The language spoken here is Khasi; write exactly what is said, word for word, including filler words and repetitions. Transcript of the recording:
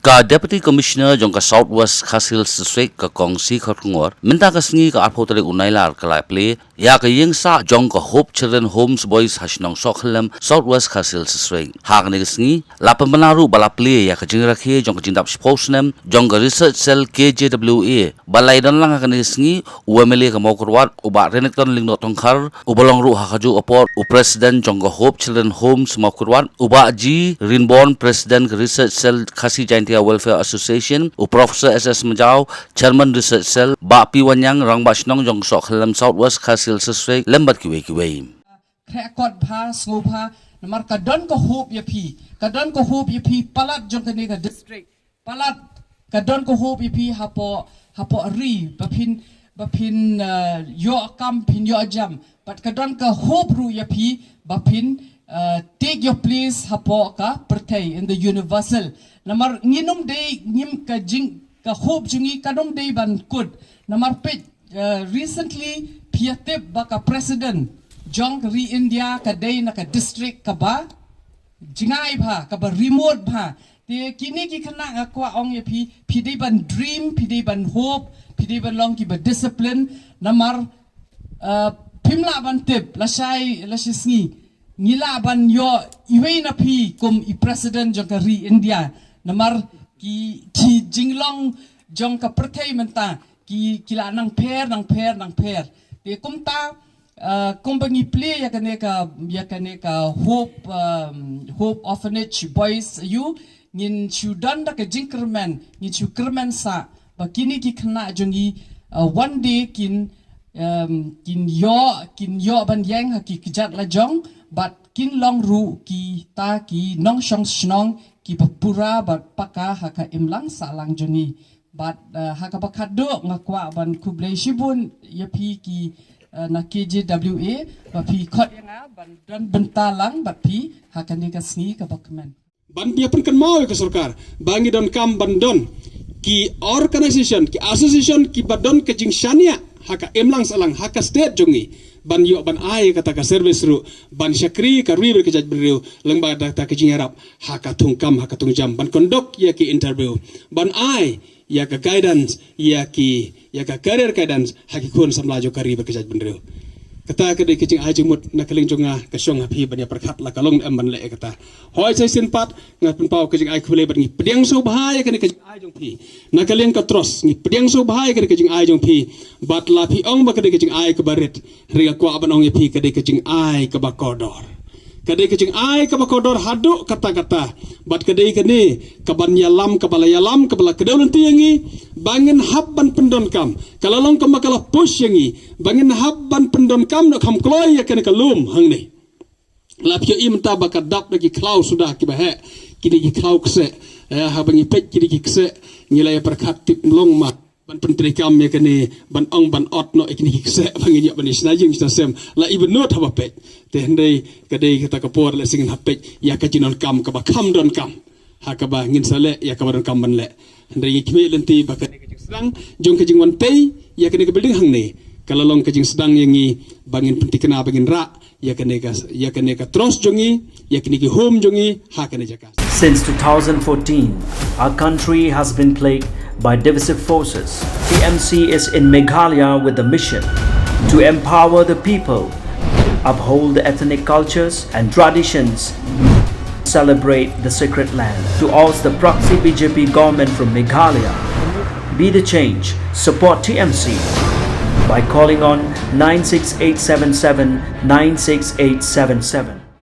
Ka Deputy Commissioner jong ka South West Khasi Hills District, ka Kong C Kharkongor, mynta ka sngi ka arphew tarik u Nailar ka la plie ïa ka ïing sah jong ka Hope Children Homes Boys ha shnong Sohkhyllem, South West Khasi Hills District. Ha kane ka sngi la pynbna ruh ba la plie ïa ka jingrakhe jong ka jingdap shiphew snem jong ka Research Cell K J W A. Ba la ïadon lang ha kane ka sngi u M L A ka Mawkyrwat, u Bah Renikton Lyngdoh Tongkhar, uba long ruh ha kajuh ka por u President jong ka Hope Children Homes Mawkyrwat, u Bah G Rinborn, President ka Research Cell Khasi Jaintia Welfare Association, u Professor S S Majaw, Chairman Research Cell, Bah P Wanniang, Rangbah Shnong jong ka Sohkhyllem South West Khasi Hills District, lem bad kiwei kiwei. Khreh kot bha, sngewbha, namar ka don ka hope ïa phi, ka don ka hope ïa phi palat jong kane ka district. Palat ka don ka hope ïa phi hapoh, hapoh ri, ba phin, ba phin, uh, ïoh kam, phin ïoh jam. Bad ka don ka hope ruh ïa phi ba phin, uh, take your place hapoh ka pyrthei, in the universal. Namar ngin ym dei, ngim, ka jing, ka hope jong ngi kan ym dei ban kut. Namar peit, uh, recently phi ïa tip ba ka president jong ka ri India ka dei na ka district kaba jngai bha, kaba remote bha. Te kine ki khynnah nga kwah ong ïa phi, phi dei ban dream, phi dei ban hope, phi dei ban long kiba discipline, namar, uh, phim lah ban tip, lashai, lashai sngi ngi lah ban ïoh iwei na phi kum i president jong ka ri India. Namar ki, ki jinglong jong ka pyrthei mynta ki, ki la nang pher, nang pher, nang pher. Te kumta, uh, kumba ngi plie ïa kane ka, ïa kane ka Hope, um, Hope Orphanage Boys, ïa u, ngin shu don da ka jingkyrmen, ngin shu kyrmen sah ba kine ki khynnah jong ngi, uh, one day kin, um, kin ïoh, kin ïoh ban ïeng ha ki kjat lajong, bad kin long ruh kita ki nongshong shnong kiba pura bad paka ha ka imlang sahlang jong ngi. Bad, uh, ha kaba khatduh nga kwah ban khublei shibun ïa phi ki, uh, na K J W A ba phi khot ïa nga ban don bynta lang bad phi ha kane ka sngi kaba kmen. Ban ïa pynkynmaw ïa ka sorkar ba ngi donkam ban don ki organisation, ki association kiba don ka jingshaniah ha ka imlang sahlang, ha ka state jong ngi, ban ïoh ban ai kata ka service ruh, ban shakri ka ri bad ka jaitbynriew, lyngba kata ka jingïarap ha ka thungkam, ha ka thungjam, ban conduct ïa ki interview, ban ai ïa ka guidance, ïa ki, ïa ka career guidance ha ki khun samla jong ka ri bad ka jaitbynriew. Kata ka dei ka jingai jingmut na ka liang jong nga, ka shong ha phi ban ïa pyrkhat la ka long em ban leh ïa kata. Hooid, sa shisien pat nga pynpaw ka jingai khublei bad ngi pdiang sngewbha ïa kane ka jingai jong phi. Na ka liang ka Trust ngi pdiang sngewbha ïa kane ka jingai jong phi. Bad la phi ong ba ka dei ka jingai kaba rit, hynrei nga kwah ban ong ïa phi ka dei ka jingai kaba kordor. Ka dei ka jingai kaba kordor haduh katta katta. Bad ka dei kane kaban ïalam, kaba la ïalam, kaba la kdew lynti ïa ngi ba ngin hap ban pyndonkam. Ka la long kumba ka la push ïa ngi ba ngin hap ban pyndonkam noh kham kloi ïa kane ka lum hangne. La phi ïohi mynta ba ka dap da ki khlaw suda kiba heh, kine ki khlaw kseh. Eh, haba ngi peit kine ki kseh, ngi la ïa pyrkhat tip mlong ma ban pyntreikam ïa kane, ban ong ban ot noh ïa kine ki kseh ba ngin ïoh ban ïa shna ïing shna sem. La i bynnud haba peit. Te hynrei ka dei kata ka por lehse ngin hap peit ïa ka jingdonkam kaba kham donkam ha kaba ngin sa leh ïa kaba donkam ban leh. Hynrei ngi khmih lynti ba kane ka jingsdang jong ka jingwan tei ïa kane ka building hangne ka la long ka jingsdang ïa ngi ba ngin pynthikna, ba ngin rah ïa kane ka, ïa kane ka Trust jong ngi, ïa kane ka home jong ngi ha kane jaka. Since two thousand fourteen, our country has been plagued by divisive forces. T M C is in Meghalaya with the mission to empower the people, uphold the ethnic cultures and traditions, celebrate the sacred land. To oust the proxy B J P government from Meghalaya, be the change. Support T M C by calling on nine six eight seven seven nine six eight seven seven.